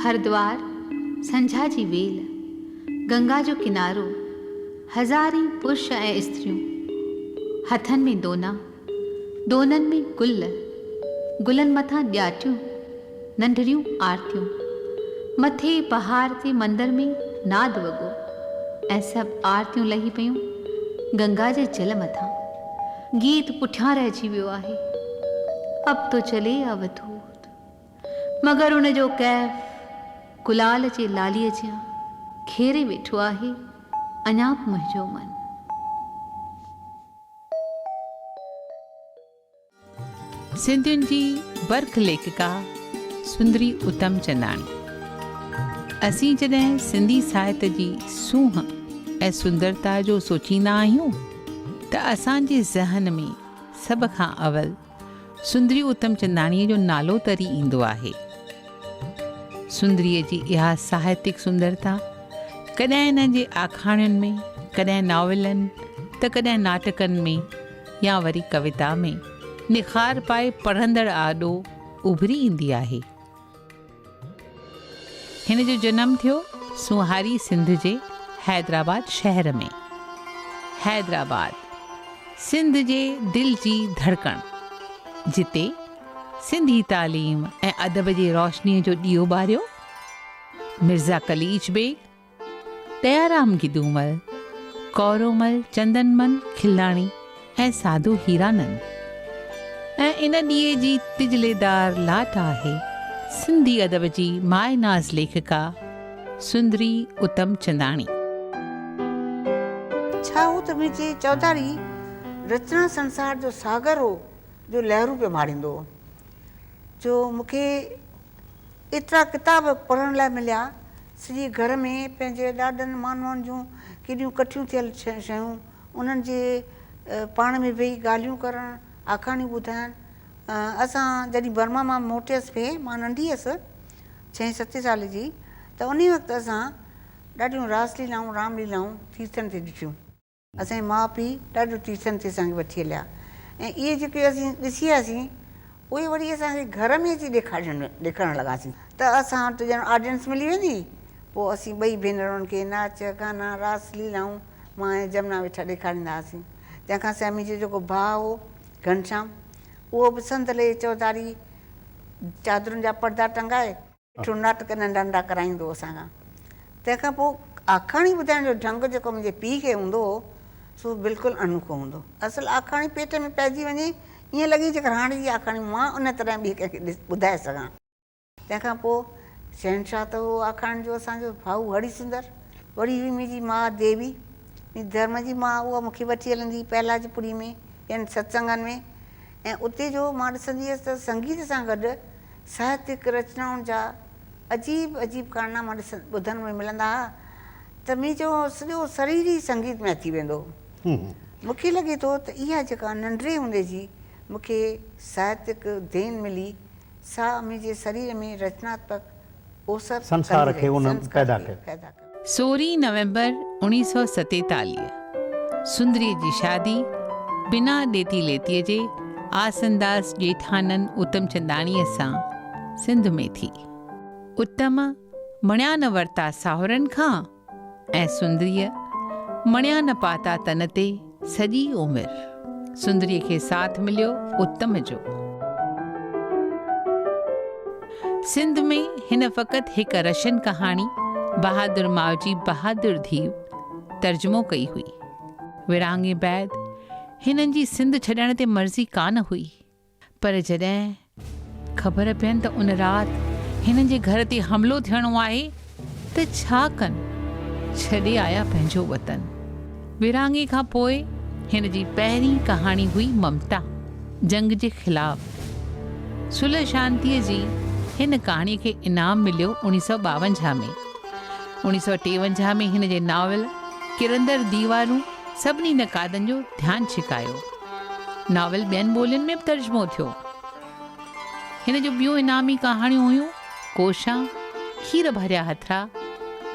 هردوار، سنجها جي ويل، گنگا جو ڪنارو، هزارين پرش ۽ استريون، هٿن ۾ دونا، دونن ۾ گل، گلن مٿان ڏياٽيون، ننڍڙيون آرتيون. مٿي پهاڙ تي مندر ۾ ناد وڳو ۽ سڀ آرتيون لهي پيون گنگا جي جل مٿان. گيت پٺيان رهجي ويو آهي. اب تو چلي اوڌوت. مگر ان جو ڪيف گلال جي لاليء جيان کيري ويٺو آهي اڃا به منهنجو من. سنڌين جي برک ليکڪا سندري اتم چنداڻي. اسين جڏهن سنڌي ساهت جي سونهن ۽ سندرتا جو سوچيندا آهيون ته اسان جي ذهن ۾ سڀ کان اول سندري اتم چنداڻيء جو نالو تري ايندو آهي. سندريء جي اها ساهتڪ سندرتا ڪڏهن هن جي آکاڻين ۾، ڪڏهن ناولن ته ڪڏهن ناٽڪن ۾ يا وري ڪويتا ۾ نخار پائي پڙهندڙ آڏو اڀري ايندي آهي. هن جو جنم ٿيو سونهاري سنڌ جي حيدرآباد شهر ۾. حيدرآباد سنڌ جي دل جي ڌڙڪڻ، جتي سنڌي تعليم ۽ ادب جي روشنيء جو ڏيئو ٻاريو مرزا قليچ بيگ، ڏيارام گدومل، ڪورومل چندنمل کلاڻي ۽ ساڌو هيرانند ۽ ان ڏيئي جي تجليدار لاٽ آهي سنڌي ادب جي مايه ناز ليکڪا سندري اتم چنداڻي. ڇا هو ته منهنجي چوڌاري رچنا سنسار جو ساگر هو جو لهرون پيو ماريندو هو جو مون کي ايترا ڪتاب پڙهڻ لاء مليا، سڄي گهر ۾ پنهنجي ڏاڏن مانوئن جون ڪيڏيون ڪٺيون ٿيل شيون، انهن جي پاڻ ۾ ويهي ڳالهيون ڪرڻ، آکاڻيون ٻڌائڻ. اسان جڏهن برما مان موٽيس پئي، مان ننڍي هيس، ڇهين ستين سالي جي، ته انهي وقت اسان ڏاڍيون راس ليلائون، رام ليلائون تيرٿن تي ڏٺيون. اسان جا ماء پيء ڏاڍو تيرٿن تي اسان کي وٺي هليا ۽ اهي جيڪي اسين ڏسي آياسين اهي وري اسان کي گهر ۾ اچي ڏيکارڻ ڏيکارڻ لڳاسين ته اسان وٽ ڄڻ آڊينس ملي ويندي پوء اسين ٻئي ڀينرن کي ناچ گانا راس ليلائون مان ۽ جمنا ويٺا ڏيکاريندا هئاسين تنهن کان سواء منهنجو جيڪو ڀاء هو گهنشام اهو به صندلي چوڌاري چادرن جا پردا ٽنگائي ويٺو ناٽڪ ننڍا ننڍا ڪرائيندو هو اسان کان. تنهن کان پوء آکاڻي ٻڌائڻ جو ڍنگ جيڪو منهنجي پيء کي هوندو هو سو بلڪل انوکو هوندو هو. اصل آکاڻي پيٽ ۾ پئجي وڃي ائين لڳي جيڪر هاڻي جي آکاڻي مان ان طرح ٻئي ڪنهن کي ٻڌائي سگهان. تنهن کان پوء شهنشاهه ته هو آکاڻين جو اسان جو ڀائو هري سندر. وري هئي منهنجي ماء ديوي، منهنجي ڌرم جي ماء اها مون کي وٺي هلندي هئي پهلاجپوري ۾ ٻين ستسنگن ۾ ۽ اتي جو مان ڏسندي هيس ته سنگيت سان گڏ ساهتيڪ رچنائن جا عجيب عجيب ڪارناما ڏسڻ ٻڌڻ ۾ ملندا ها ته منهنجو سڄو سرير ئي سنگيت مئي ٿي ويندو هو. مون کي لڳي ٿو ته اها جيڪا ننڍڙي هوندي جي مون کي ساهتيڪ دين ملي سا منهنجي سرير ۾ رچناتمڪ اوسر سنسار ڪندي کي رهي، ان سنسڪار پيدا کي ڪيو. پيدا ڪيو. سورهين نومبر 1947 سندريء جي شادي بنا ڏيتي ليتيء جي آسنداس ڄيٺانند اتمچنداڻيء سان سنڌ ۾ ٿي. اتم مڻيا نه ورتا ساهرن کان ۽ سندريء مڻيا نه پاتا تن تي سڄي عمر. سندريء کي ساٿ مليو اتم جو. سنڌ ۾ هن فقط هڪ رشين ڪهاڻي بهادر ماء جي بهادر ڌيء ترجمو ڪئي هئي. ورهاڱي بعد هنن جي سنڌ ڇڏڻ تي مرضي ڪانه هئي. پر جڏهن خبر پين ته ان رات هنن جي گهر تي حملو ٿيڻو آهي ته ڇا ڪن، ڇڏي آيا پنهنجو وطن. ورهاڱي کان پوء هن جي پهرين ڪهاڻي هئي ممتا، جنگ جي خلاف. صلح شانتيء جي هن ڪهاڻيء کي انعام مليو 1952 ۾. 1953 ۾ هن جي ناول ڪرندڙ ديوارون سڀني نقادن جو ڌيان ڇڪايو. ناول ٻين ٻولين ۾ به ترجمو ٿيو. هن جون ٻيون انعامي ڪهاڻيون هيون ڪوشان، کير ڀريا هٿڙا،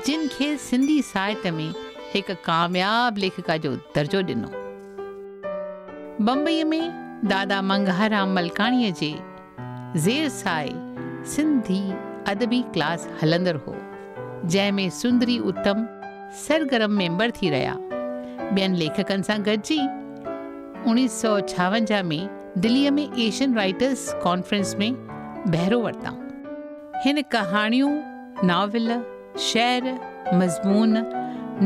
جن کيس سنڌي ساهت ۾ هڪ ڪامياب ليکڪا جو درجو ڏنو. بمبئيء ۾ دادا منگهارام ملڪاڻيء جي زير سائي سنڌي ادبي ڪلاس هلندڙ هو، جنهن ۾ سندري اتم سرگرم ميمبر ٿي رهيا. ٻين ليکڪن سان گڏجي 1956 ۾ دليء ۾ ايشين رائيٽرس ڪانفرنس ۾ بهرو ورتائون. هن ڪهاڻيون، ناول، شعر، مضمون،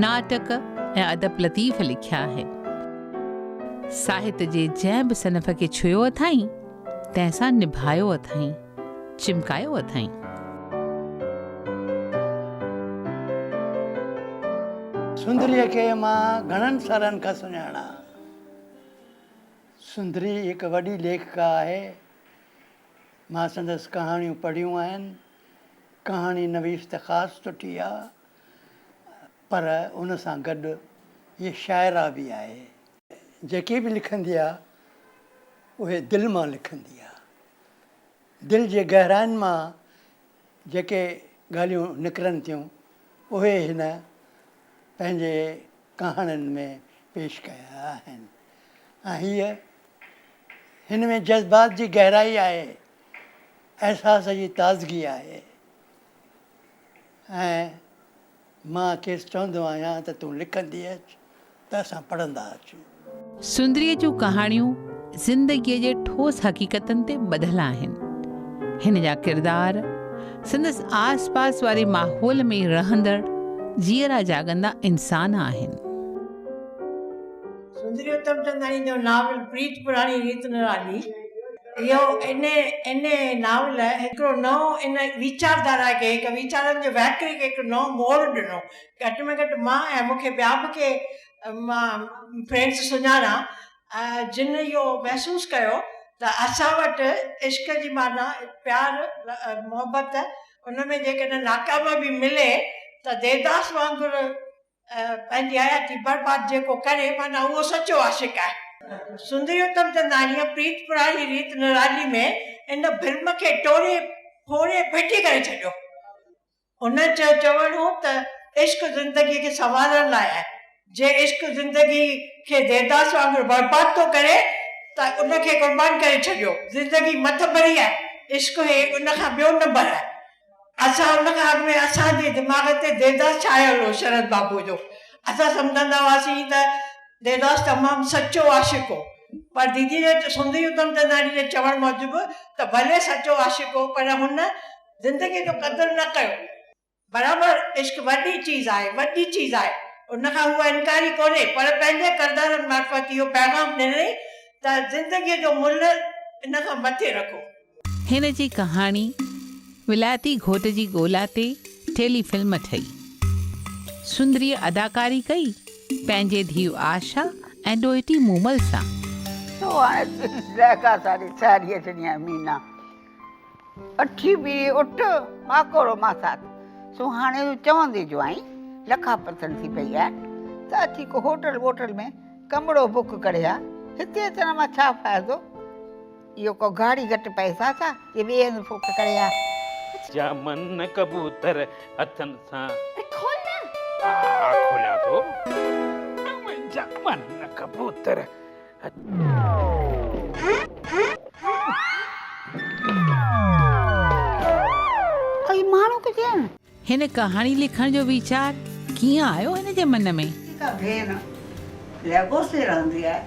ناٽڪ ۽ ادب لطيف لکيا آهن. ساهت جي جنهن به صنف کي ڇهيو اٿائين، تنهن سان نڀايو اٿائين، چمڪايو اٿائين. سندريء کي مان گهڻن سالن کان سڃاڻان. سندري هڪ وڏي ليکڪا آهي. مان سندس ڪهاڻيون پڙهيون آهن. ڪهاڻي نويس ته خاص سٺي آ پر ان سان گڏ هيء شاعره به آهي. جيڪي به لکندي آ اهي دل مان لکندي آ. دل جي گهراين مان جيڪي ڳالهيون نڪرن ٿيون اهي هن پنهنجي ڪهاڻين ۾ پيش ڪيا آهن ۽ هيء هن ۾ جذبات جي گهرائي آهي. احساس جي تازگي آهي ۽ مان کيس چوندو آهيان ته تون لکندي اچ ته اسان پڙهندا اچون. سندريء جون ڪهاڻيون زندگيء جي ٺوس حقيقتن تي ٻڌل آهن. هن جا ڪردار سندس آس پاس واري ماحول ۾ رهندڙ جيئرا جاڳندا انسان آهن. سندري اتمچنداڻي جو ناول پريت پراڻي ريت نرالي اهو ان ان ناول هڪڙو نئون ان ويچار ڌارا کي هڪ ويچارن جي وهڪري کي هڪ نئون موڙ ڏنو گهٽ ۾ گهٽ مان ۽ مون کي ٻيا به ڪي مان فرينڊس سڃاڻان جن اهو محسوس ڪيو ته اسان وٽ عشق جي معنيٰ پيار محبت ان ۾ جيڪڏهن ناڪاميابي ملي ته ديوداس وانگر پنهنجي حياتي برباد جيڪو ڪري معنيٰ اهو سچو عاشق آهي. سندري اتم چنداڻيء پريت پراڻي ريت نرالي ۾ ان ڀرم کي ٽوڙي ڦوڙي ڦٽي ڪري ڇڏيو. هن جو چوڻ هو ته عشق زندگيء کي سنوارڻ لاء آهي. جي عشق زندگي کي ديوداس وانگر برباد ٿو ڪري ته ان کي قربان ڪري ڇڏيو. زندگي مٿڀري آهي، عشق هي ان کان ٻيو نمبر آهي. اسان ان کان اڳ ۾ اسان جي دماغ تي ديوداس ڇانيل هو شرد بابو جو. اسان سمجهندا هئاسين ته ديوداس تمام سچو عاشق هو. پر ديدي جي سندري اتم چنداڻي جي چوڻ موجب ته ڀلي سچو عاشق هو پر هن زندگيء جو قدر نه ڪيو. برابر عشق وڏي چيز آهي، وڏي چيز آهي. ان کان هوء انڪاري ڪونهي پر پنهنجي ڪردارن معرفت اهو پيغام ڏنائين ته زندگيء جو ملهه ان کان مٿي رکو. هن جي ڪهاڻي ولايتي گهوٽ جي ڳولا تي ٽيلي فلم ٺهي. سندريء اداڪاري ڪئي پنهنجي ڌيء آشا ۽ ڏوهٽي مومل سان. تو هاڻي لهڪا ساري ساري اچڻي آهي مينا اٺي پيري اٺ ماڪوڙو ماسات سو هاڻي تون چوندي جو آهين لکا پتن ٿي پئي آهي ته اچي ڪو هوٽل ووٽل ۾ ڪمرو بڪ ڪري ها هتي اچڻ مان ڇا فائدو اهو ڪو گاڙي گهٽ پئسا ڇا جي ٻئي هنڌ ڦوڪ ڪري ها. جا من ڪبوتر هٿن سان. اري کول نه. آ کوليان ٿو. منهنجا من ڪبوتر. اهي ماڻهو ڪٿي آهن؟ هن ڪهاڻي لکڻ جو ويچار ڪيئن آيو هن جي من ۾؟ جيڪا ڀيڻ ليگوس ۾ رهندي آهي،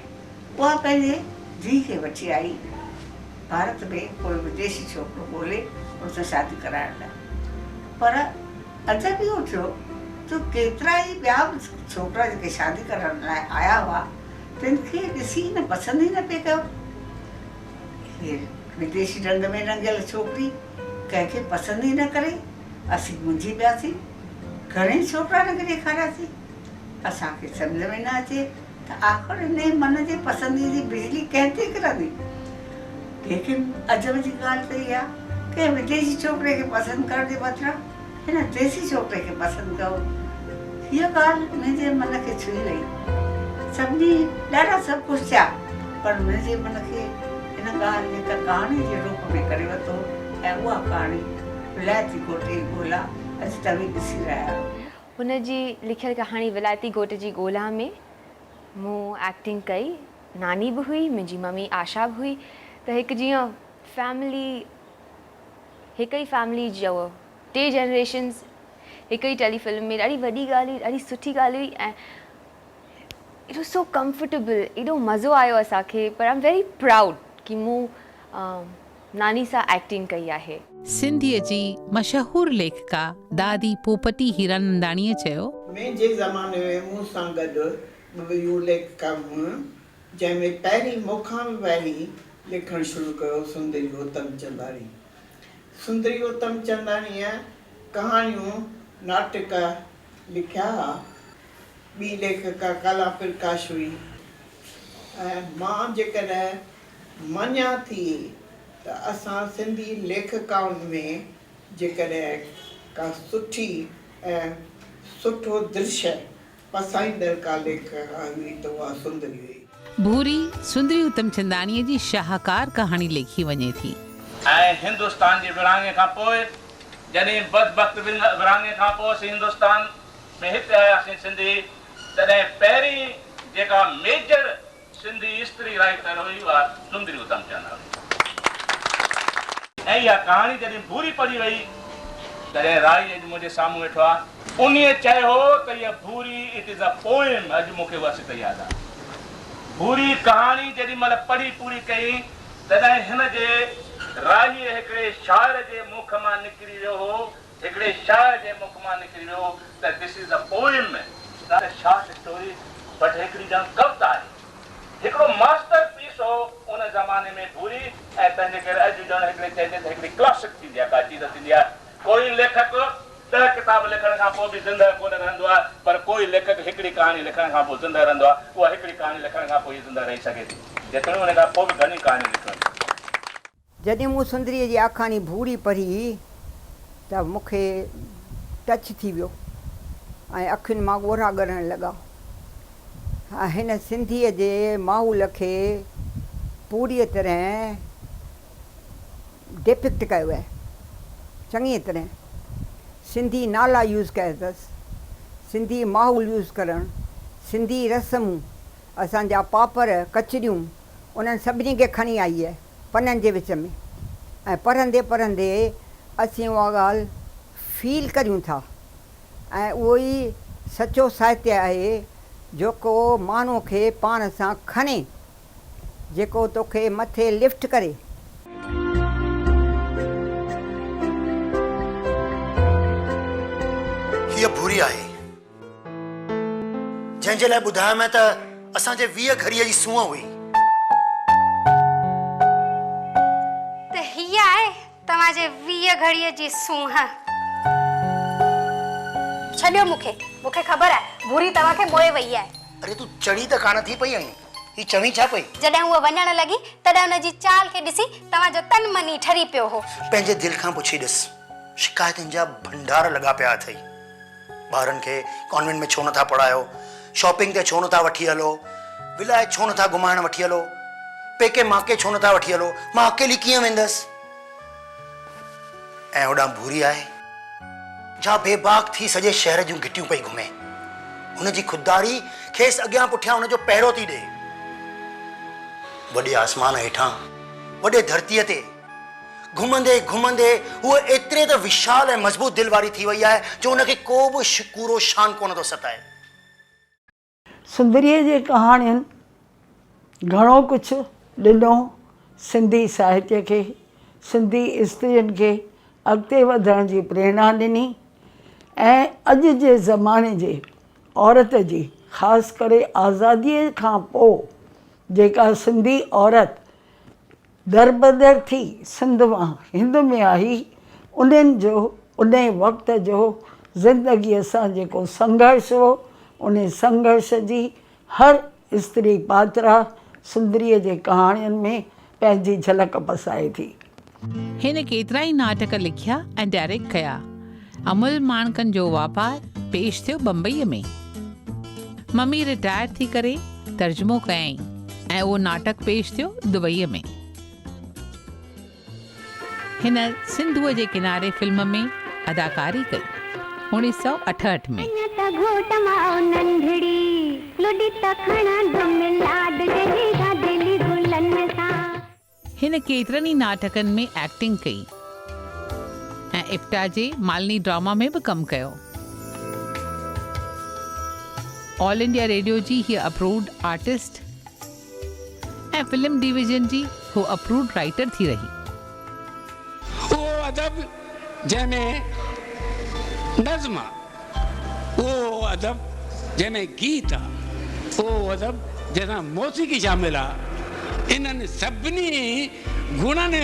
اها پنهنجي ڌيء کي وٺي آئي ڀارت ۾ ڪوئي وديشي ڇوڪرو ڳولي ان سان شادي ڪرائڻ لاء. پر عجب اهو ٿيو جو ڪيترا ئي ٻيا به ڇوڪرا جيڪي شادي ڪرڻ لاء آيا هئا، تن کي ڏسي هن پسند ئي نه پئي ڪيو. هيء وديشي رنگ ۾ رڱيل ڇوڪري ڪنهن کي پسند ئي نه ڪري. اسين منجهي پياسين. گهڻيئي ڇوڪرا هن کي ڏيکارياسين. اسان کي سمجهه ۾ نه اچي ته آخر هن جي من جي پسنديء جي بجلي ڪنهن تي ڪرندي. ليڪن عجب جي ڳالهه ته اها ڪنهن وديشي ڇوڪري کي پسند ڪرڻ جي بدران هن ديسي ڇوڪري کي پسند ڪيو. هيء ڳالهه منهنجي من کي ڇهي وئي. سڀني ڏاڍا سڀ خوش ٿيا، پر منهنجي من کي هن ڳالهه هڪ ڪهاڻي جي روپ ۾ ڪري ورتو ۽ اها ڪهاڻي ولايتي گهوٽ جي ڳولا اڄ توهين ڏسي رهيا آهيو. هن جي لکيل ڪهاڻي ولايتي گهوٽ جي ڳولا ۾ مون ايڪٽنگ ڪئي. ناني به هئي، منهنجي ممي آشا به هئي ته هڪ جيئن فيملي هڪ ئي فيملي جو ٽي جنريشنز هڪ ئي ٽيلي فلم ۾ ڏاڍي وڏي ڳالهه هئي ڏاڍي سٺي ڳالهه هئي ۽ it was so comfortable ايڏو مزو آيو اسان کي پر I am very proud ڪي مون ناني سان ايڪٽنگ ڪئي آهي. سنڌيء جي مشهور ليکڪا دادي پوپٽي هيراننداڻيء چيو. منهنجي زماني ۾ مون سان گڏ به ٻيون ليکڪائون هيون، جنهن ۾ پهرين مون کان به پهرين لکڻ شروع ڪيو سندري اتمچنداڻي. سندري اتمچنداڻيء ڪهاڻيون، ناٽڪ لکيا ها. ٻي ليکڪا ڪالا پرڪاش هئي ۽ مان جيڪڏهن مڃان ٿي ته اسان سنڌي ليکڪائن ۾ جيڪڏهن ڪا سٺي ۽ سٺو درشيه پسائيندڙ ڪا ليکڪا هئي ته اها سندري هئي. ڀوري، سندري اتمچنداڻيء جي شاهڪار ڪهاڻي ليکي وڃي ٿي. ۽ هندستان جي ورهاڱي کان پوء جڏهن بدبخت ورهاڱي کان پوء اسين هندستان ۾ هتي آياسين سنڌي تڏهن پهرين جيڪا ميجر سنڌي استري رائيٽر هئي اها سندري اتمچند هئي ۽ اها ڪهاڻي جڏهن ڀوري پڙهي وئي تڏهن رائي اڄ منهنجي سامهون ويٺو آهي انهيء چيو ته هيء ڀوري it is a poem اڄ مون کي اها سٽ ياد آهي ڀوري ڪهاڻي جيڏي مهل پڙهي پوري ڪئي تڏهن هن جي راهيء هڪڙي شاعر جي مک مان نڪري ويو هو هڪڙي شاعر جي مک مان نڪري ويو ته This is a poem، not a short story، but هڪڙي ڄڻ ڪوتا آهي. هڪڙو ماسٽر پيس هو ان زماني ۾ ڀوري ۽ تنهنجي ڪري اڄ ڄڻ هڪڙي چئجي ته هڪڙي ڪلاسڪ ٿيندي آهي ڪا چيز ٿيندي آهي. ڪوئي ليکڪ ڏهه ڪتاب لکڻ کان پوء به زندهه ڪونه رهندو آهي پر ڪوئي ليکڪ هڪڙي ڪهاڻي لکڻ کان پوء زندهه رهندو آهي. اها هڪڙي ڪهاڻي لکڻ کان پوء ئي زندهه رهي سگهي ٿي. جيتوڻيڪ ان کان پوء به گهڻيون ڪهاڻيون لکيون ويون. جڏهن مون سندريء جي آکاڻي ڀوري پڙهي ته مون کي ٽچ ٿي ويو ۽ اکين مان ڳوڙها ڳڙڻ لڳا. هن سنڌيء جي ماحول کي پوريء طرح ڊيپڪٽ ڪيو آهي. چڱيء طرح سنڌي نالا يوز ڪيا اٿس، سنڌي ماحول يوز ڪرڻ، سنڌي رسمون، اسان جا پاپڙ، ڪچريون، انهن سڀني کي کڻي آئي آهي. پنن جي وچ ۾ ۽ پڙهندي پڙهندي اسين اها ڳالهه فيل ڪريون ٿا ۽ اهو ئي سچو ساهتيه آهي جيڪو ماڻهوء کي پاڻ سان کڻي، جيڪو توکي مٿي لفٽ ڪري. هيء ڀوري آهي. جنهن جي لاء ٻڌايومانء ته اسان جي 20 گهڙيء جي سونهن هئي. ته هيء آهي توهان جي 20 گهڙيء جي سونهن. ڇڏيو مون کي، مون کي خبر آهي، ڀوري توهان کي موهي وئي آهي. اڙي تون چڙي ته ڪانه ٿي پئي آهين، هي چوين ڇا پئي؟ جڏهن هوء وڃڻ لڳي، تڏهن هن جي چال کي ڏسي توهان جو تن من ئي ٺري پيو هو. پنهنجي دل کان پڇي ڏس، شڪايتن جا ڀنڊار لڳا پيا اٿئي. ٻارن کي ڪانوينٽ ۾ ڇو نٿا پڙهايو، شاپنگ تي ڇو نٿا وٺي هلو، ولايت ڇو نٿا گهمائڻ وٺي هلو، پيڪي ماڪي ڇو نٿا وٺي هلو، مان اڪيلي ڪيئن ويندس؟ ۽ هوڏانهن ڀوري آهي، جا بيباڪ ٿي سڄي شهر جون گهٽيون پئي گهمي. هن جي خودداري کيس اڳيان پٺيان هن جو پهرو ٿي ڏئي. وڏي آسمان هيٺان، وڏي ڌرتيء تي. گهمندي گهمندي هوء ايتري ته وشال ۽ مضبوط دل واري ٿي وئي آهي جو هن کي ڪو به ڪوڙو شان ڪونه ٿو ستائي. سندريء جي ڪهاڻين گهڻو ڪجهه ڏنو سنڌي ساهتيه کي، سنڌي استرين کي اڳتي وڌڻ جي پريرڻا ڏني ۽ اڄ جي زماني جي عورت جي خاص ڪري آزاديء کان پوء جيڪا سنڌي عورت دربدر ٿي سنڌ مان هند ۾ آئي، انهن جو انهي وقت جو زندگيء سان جيڪو سنگهرش هو، انهي سنگهرش جي هر استري پاترا سندريء جي ڪهاڻين ۾ پنهنجي جهلڪ پسائي ٿي. هن ڪيترائي ناٽڪ لکيا ۽ ڊائريڪٽ ڪيا. امل ماڻڪن جو واپار پيش ٿيو بمبئيء ۾. ممي رٽائر ٿي ڪري ترجمو ڪيائين ۽ اهو ناٽڪ پيش ٿيو دبئيء ۾. هن سنڌوء جي ڪناري فلم ۾ اداڪاري ڪئي. 1968 ۾. اڃا ته گهوٽ ماء ننڍڙي، لڏي ته کڻان ڌم لاڏ جهڙي گاديلي گلن سان. هن ڪيترن ئي ناٽڪن ۾ ايڪٽنگ ڪئي ۽ ۽ اپٽا جي مالني ڊراما ۾ به ڪم ڪيو. آل انڊيا ريڊيو جي هيء اپرووڊ آرٽسٽ ۽ فلم ڊويزن جي هوء اپرووڊ رائيٽر ٿي رهي. اهو ادب جنهن ۾ نظم آ، اهو ادب جنهن ۾ گيت آ، اهو ادب جنهن سان موسيقي شامل آ، انهن سڀني گڻن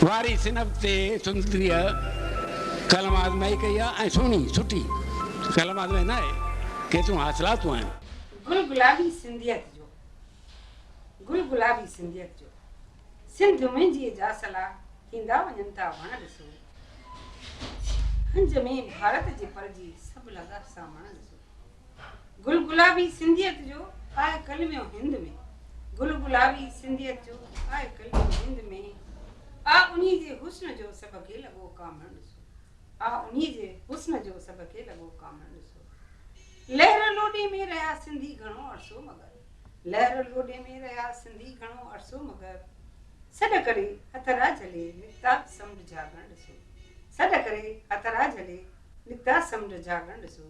واري صنف تي سندريء قلم آزمائي ڪئي آ ۽ سهڻي سٺي قلم آزمائي ناهي، ڪيتريون حاصلاتون آهن. گل گلابي سنڌيت جو گل گلابي سنڌيت جو سنڌ منهنجيء جا سلا ٿيندا وڃن ٿا وڻ ڏسو هنج ۾ ڀارت جي پر جي سڀ لڳا سامڻ ڏسو گل گلابي سنڌيت جو آهي ڪلميو هند ۾ گل گلابي سنڌيت جو آهي ڪلميو هند ۾ آ انهي جي حسن جو سڀ کي لڳو ڪامڻ ڏسو آ انهي جي حسن جو سڀ کي لڳو ڪامڻ ڏسو لهر لوڏي ۾ رهيا سنڌي گهڻو عرصو مگر لهر لوڏي ۾ رهيا سنڌي گهڻو عرصو مگر سڏ ڪري هٿرا جهلي نڪتا سمنڊ جهاڳڻ ڏسو سڏ ڪري هٿرا جهلي نڪتا سمنڊ جهاڳڻ ڏسو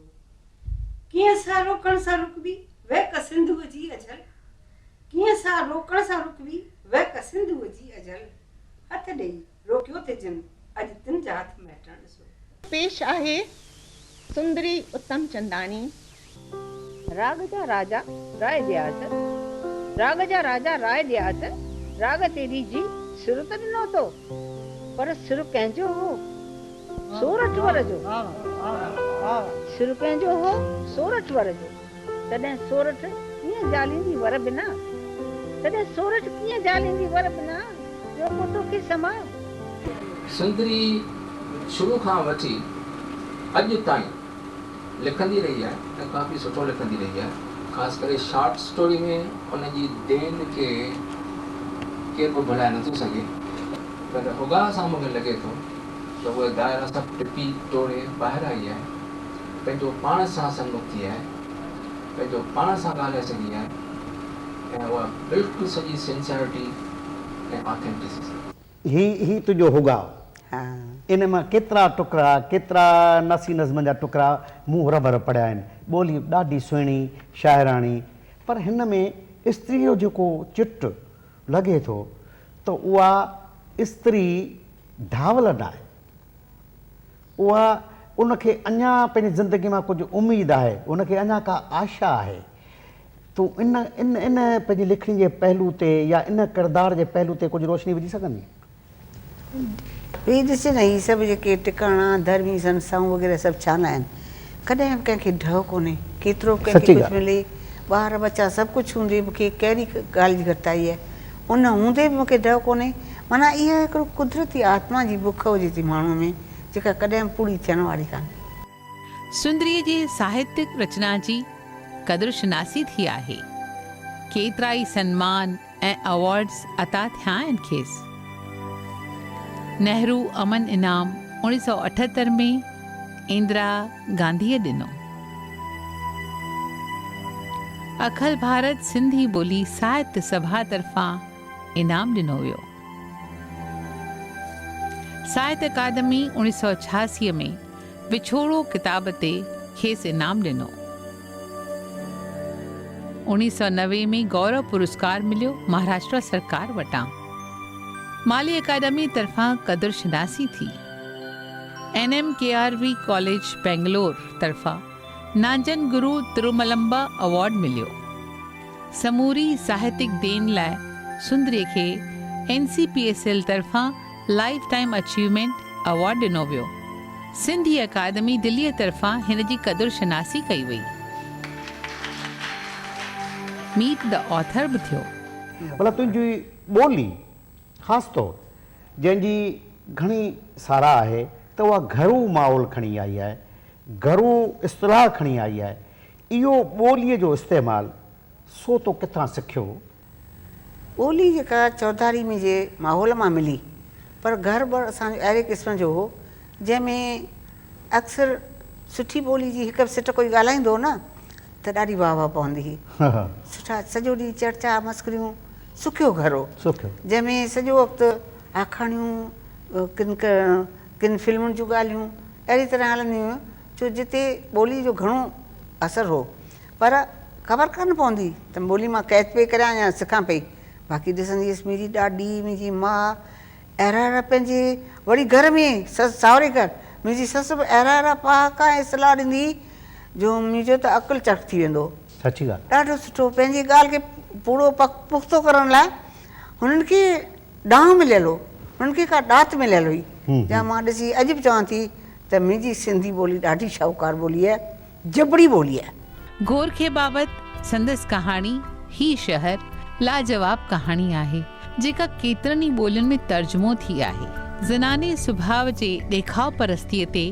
ڪيئن سا روڪڻ سان رڪبي وهڪ سنڌوء جي اجهل ڪيئن سا روڪڻ سان رڪبي وهڪ سنڌوء جي اجهل هٿ ڏيئي روڪيو ٿي جن اڄ تن جا هٿ مهٽڻ ڏسو. پيش آهي سندري اتم چنداڻي. راڳ جا راجا راء ڏياچ، راڳ جا راجا راء ڏياچ، راڳ تي ريجهي سر ته ڏنو تو، پر سر ڪنهن جو هو؟ سورٺ ور جو. سر ڪنهن جو هو؟ سورٺ ور جو. تڏهن سورٺ ڪيئن جاليندي ور بنا؟ تڏهن سورٺ ڪيئن جاليندي ور بنا، جو ڪو توکي سماء. سندري شروع کان وٺي اڄ تائين لکندي رهي آهي ۽ ڪافي سٺو لکندي رهي آهي. خاص ڪري شارٽ اسٽوري ۾ ان جي دين کي ڪير به ڀلائي نٿو سگهي پر هوگاهه سان مون کي لڳي ٿو ته اهي دائرا سڀ ٽپي ٽوڙي ٻاهر آئي آهي، پنهنجو پاڻ سان سنمک ٿي آهي، پنهنجو پاڻ سان ڳالهائي سگهي آهي ۽ اها بلڪل سڄي سنسيئرٽي ۽ آٿينٽسٽي سان. هي هي تنهنجو هوگاء. ان مان ڪيترا ٽڪرا، ڪيترا نثري نظمن جا ٽڪرا مون هرڀر پڙهيا آهن. ٻولي ڏاڍي سهڻي، شاعراڻي، پر هن ۾ استريء جو جيڪو چٽ لڳي ٿو ته اها استري ڍاول ناهي. اها ان کي اڃا پنهنجي زندگي مان ڪجهه اميد آهي، ان کي اڃا ڪا آشا آهي. تون ان ان ان پنهنجي لکڻي جي پهلو تي يا ان ڪردار جي پهلو تي ڪجهه روشني وجهي سگهندين؟ هي ڏسجي نه هي سڀ جيڪي ٽڪاڻا، ڌرمي سنسٿائون وغيره سڀ ڇا نه آهن. ڪڏهن به ڪنهن کي ڍؤ ڪونهي. ڪيترو به ڪنهن کي سچي ڪجهه ڳالهه. ملي، ٻار ٻچا سڀ ڪجهه هوندي به کي ڪهڙي ڳالهه جي گهٽتائي آهي. ان هوندي به مون کي ڍؤ ڪونهي. معنيٰ اها هڪڙو قدرتي آتما جي بک هجي ٿي ماڻهوء ۾ جيڪا ڪڏهن به پوري ٿيڻ واري ڪانهي. سندريء جي ساهتيڪ رچنا جي قدر شناسي ٿي آهي. ڪيترائي سنمان ۽ ايوارڊز عطا ٿيا آهن کيس. نهرو امن انعام 1978 ۾ اندرا گانڌيء ڏنو. اکل ڀارت سنڌي ٻولي ساهتيه سڀا طرفان انعام ڏنو ويو. ساهتيه اڪادمي 1986 ۾ وڇوڙو ڪتاب تي کيس انعام ڏنو. 1990 ۾ گورو پرسڪار مليو مهاراشٽرا سرڪار وٽان. مالي اڪادمي طرفان قدر شناسي ٿي. N M K R V college Bangalore طرفان نانجن گرو تروملمبا اوارڊ مليو. سموري ساهتيڪ دين لاء سندري کي N C P S L طرفان لائيف ٽائيم اچيومينٽ اوارڊ ڏنو ويو. سنڌي اڪادمي دليء طرفان هن جي قدر شناسي ڪئي وئي. ميٽ the author به ٿيو. ڀلا تنهنجي ٻولي خاص طور جنهن جي گهڻي ساراهه آهي ته اها گهرو ماحول کڻي آئي آهي، گهرو اصطلاح کڻي آئي آهي، اهو ٻوليء جو استعمال سو تو ڪٿان سکيو؟ ٻولي جيڪا چوڌاري منهنجي ماحول مان ملي پر گهر بر اسان جو اهڙي قسم جو هو جنهن ۾ اڪثر سٺي ٻولي جي هڪ به سٽ ڪوئي ڳالهائيندو هو نه ته ڏاڍي واهه واهه پوندي هئي. سٺا سڄو ڏينهن چرچا مسخريون سکيو گهر هو جنهن ۾ سڄو وقت آکاڻيون ڪن ڪن فلمن جون ڳالهيون اهڙي طرح هلنديون هيون ڇو جتي ٻولي جو گهڻو اثر هو پر خبر ڪانه پوندي ته ٻولي مان قيد پئي ڪريان يا سکان پئي باقي ڏسندي هيس منهنجي ڏاڏي منهنجي ماء اهڙا اهڙا پنهنجي وري گهر ۾ سس ساهري گهر منهنجي سس به اهڙا اهڙا پهاڪا ۽ اصطلاح ڏيندي هئي جو منهنجو ته عقل چرخ ٿي ويندو هو. سچي ڳالهه. ڏاڍو سٺو پنهنجي ڳالهه کي پورو پختو ڪرڻ لاء هنن کي ڏانء مليل هو، هنن کي ڪا ڏات مليل هئي جا مان ڏسي اڄ به چوان ٿي ته منهنجي سنڌي ٻولي ڏاڍي شاهوڪار ٻولي آهي، جبڙي ٻولي آهي. گورکي بابت سندس ڪهاڻي هي شهر لاجواب ڪهاڻي آهي، جيڪا ڪيترن ئي ٻولين ۾ ترجمو ٿي آهي. زناني سڀاء جي ڏيکاء پرستيء تي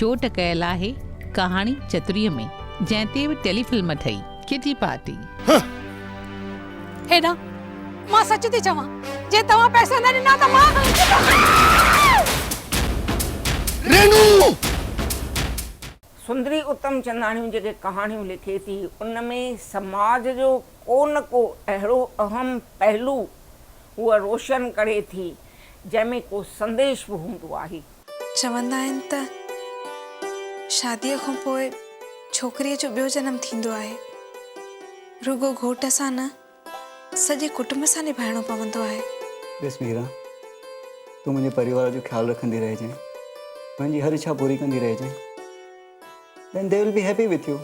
چوٽ ڪيل آهي ڪهاڻي چتريء ۾، جنهن تي به ٽيلي فلم ٺهي. Kitty party. هيڏانهن، مان سچ ٿي چوان، جي توهان پئسا نه ڏنا ته مان. رينو! سندري اتم چنداڻيون جيڪي ڪهاڻيون لکي ٿي ان ۾ سماج جو ڪو نه ڪو اهڙو اهم پهلو هوء روشن ڪري ٿي جنهن ۾ ڪو سنديش به هوندو آهي. چوندا آهن ته شاديء کان پوء ڇوڪريء جو ٻيو جنم ٿيندو آهي. رڳو گهوٽ سان نه سڄي ڪٽنب سان نڀائڻو پوندو آهي. ڏس ميرا، تون منهنجي پريوار جو خيال رکندي رهجانء، انهن جي هر اڇا پوري ڪندي رهجانء. Then they will be happy with you.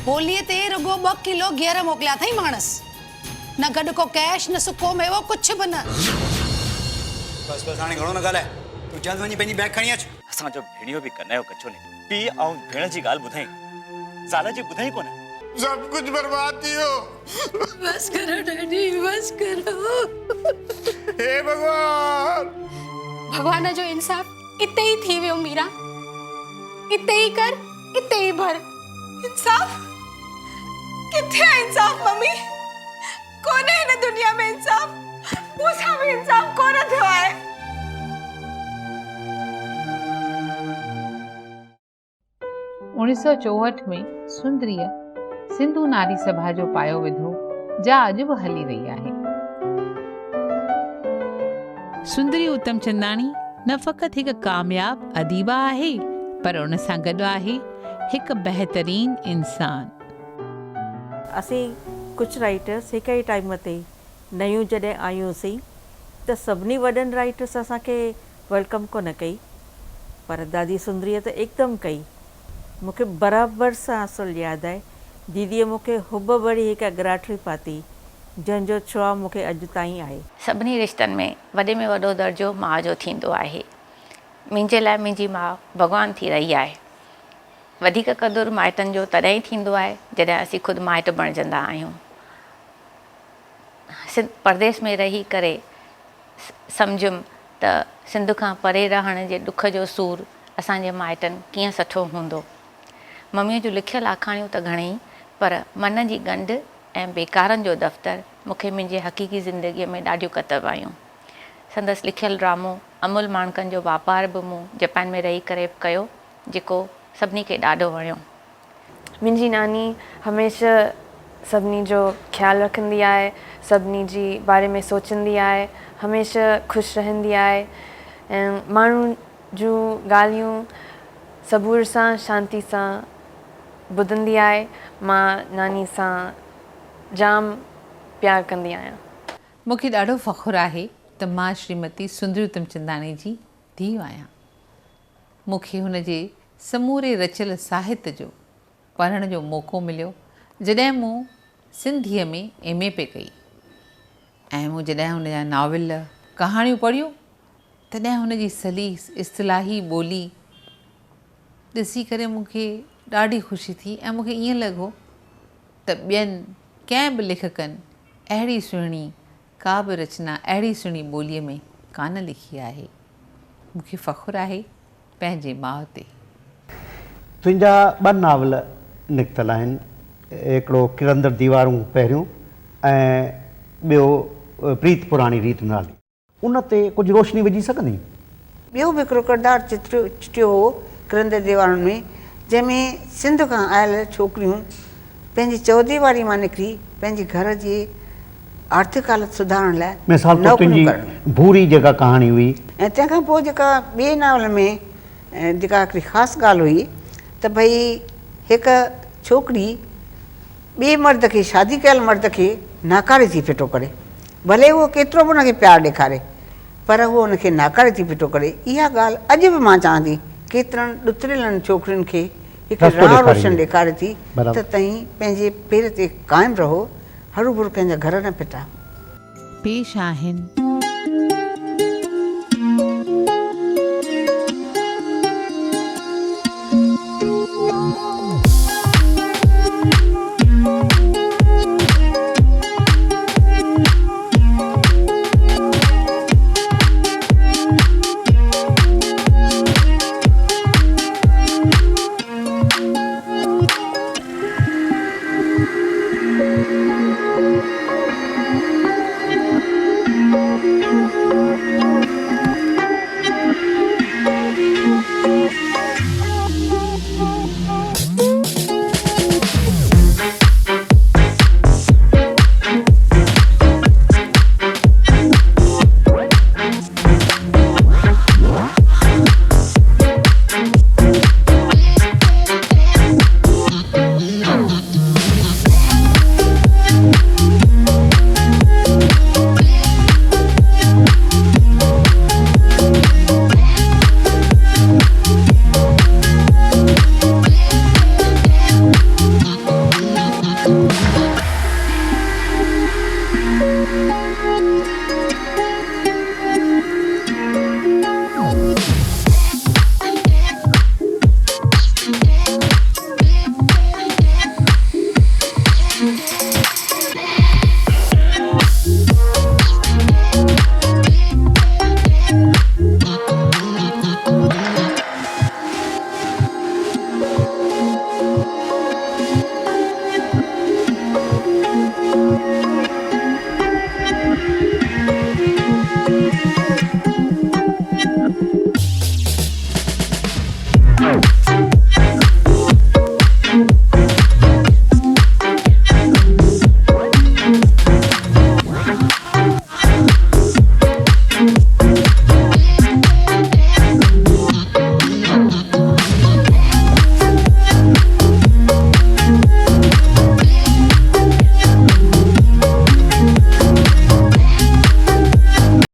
هوليء تي رڳو ٻه ڪلو گيهر موڪليا اٿئي ماڻس. نه گڏ ڪو ڪيش نه سڪو ميوو ڪجهه به نه. بس بس هاڻي گهڻو نه ڳالهاء، تون جلد وڃي پنهنجي بيگ کڻي اچ. اسان جو ڀيڻيو به ڪن جو ڪچو نڪتو. پيء ۽ ڀيڻ جي ڳالهه ٻڌائين، زال جي ٻڌائين ڪونه. سڀ ڪجهه برباد ٿي ويو. بس ڪرو ڊيڊي بس ڪرو. هي ڀڳوان. ڀڳوان جو انصاف اتي ئي ٿي ويو ميرا. اتي ئي ڪر اتي ئي ڀر. انصاف؟ ڪٿي آهي انصاف ممي؟ ڪونهي هن دنيا ۾ انصاف. مون سان به انصاف ڪونه ٿيو آهي. 1964 ۾ سندريء سنڌو ناري سڀا جو پايو وڌو، جا اڄ به هلي رهي آهي. سندري اتمچنداڻي نه فقط هڪ ڪامياب اديبه آهي، پر ان سان گڏ آهي هڪ بهترين انسان. اسين ڪجهه رائيٽرس هڪ ئي ٽائيم تي نيون جڏهن آيونسين ته سڀني وڏن رائيٽرس اسان کي welcome ڪونه ڪئي پر دادي سندريء ته ايڪدم ڪئي. مون کي برابر سان اصل ياد آهي، ديديء مون کي حب ڀري هڪ اڳراٺڙي پاتي، جنهن جو ڇهاء مون کي اڄ تائين آهي. سڀني رشتن ۾ وڏي ۾ وڏو درجو ماء جو ٿيندو آهي. منهنجي لاء منهنجي ماء ڀڳوان ٿي رهي آهي. وڌيڪ قدر مائٽن جو تڏهن ئي ٿيندو آهي، جڏهن اسين خود مائٽ بڻجندا آهيون. پرديس ۾ رهي ڪري سمجهيم ته سنڌ کان پري رهڻ جي ڏک جو سور اسان جي مائٽن ڪيئن سٺو هوندو. مميء جون لکيل آکاڻيون ته گهڻيئي پر من جي ڳنڍ ۽ بيڪارن جو دفتر مون کي منهنجي حقيقي زندگيء ۾ ڏاڍيون ڪتب آيون. سندس لکيل ڊرامو امل ماڻڪن جو واپار به مون جپان ۾ رهي ڪري ڪيو جيڪو سڀني کي ڏاڍو وڻيو. منهنجي ناني هميشه سڀني جو خيال رکندي آهي، سڀني جي باري ۾ سوچندي آهي، هميشه خوش رهندي آهي ۽ ماڻهن جون ڳالهيون صبر سان شانتي سان ٻڌندي آهي. مان ناني سان جام پيار ڪندي آهيان. مون کي ڏاڍو فخر آهي ته مان شريمتي سندري اتمچنداڻي جي ڌيء آهيان. مون کي هن جي سموري رچيل ساهت جو پڙهڻ جو موقعو مليو جڏهن مون سنڌيء ۾ ايم اي پئي ڪئي ۽ مون جڏهن هن جا ناول، ڪهاڻيون پڙهيون تڏهن هن جي سليس اصطلاحي ٻولي ڏسي ڪري مون کي ڏاڍي خوشي ٿي ۽ مون کي ائين لڳو ته ٻين ڪنهن به ليکڪن اهڙي سهڻي ڪا به رچنا اهڙي سهڻي ٻوليء ۾ ڪانه لکي آهي. مون کي فخر آهي پنهنجي ماء تي. تنهنجا ٻه ناول نڪتل آهن، هڪڙو ڪرندڙ ديوارون پهريون ۽ ٻيو پريت پراڻي ريت نرالي. ان تي ڪجهه روشني وجهي سگهندين؟ ٻيو به هڪڙو ڪردار چتريو چٽيو هو ڪرندڙ ديوارن ۾ جنهن ۾ سنڌ کان آيل ڇوڪريون پنهنجي چوديواري مان نڪري پنهنجي گهر جي آرٿڪ حالت سڌارڻ لاء مثال طور نوڪريون تنهنجي ڪرڻ. ڀوري جيڪا ڪهاڻي هئي. ۽ تنهن کان پوء جيڪا ٻئي ناول ۾ جيڪا هڪڙي خاص ڳالهه هئي ته ڀئي هڪ ڇوڪري ٻئي مرد کي شادي ڪيل مرد کي ناڪاري ٿي ڦٽو ڪري ڀلي هوء ڪيترو به ان کي پيار ڏيکاري پر هوء ان کي ناڪاري ٿي ڦٽو ڪري اها ڳالهه اڄ به مان چوان ٿي ڪيترن ڏتڙيلن ڇوڪرين کي هڪ رستو راهه روشن ڏيکاريندي. ڏيکاري ٿي برابر. ته تئين پنهنجي پير تي قائم رهو هروڀرو ڪنهن جا گهر نه ڦٽا. پيش آهن.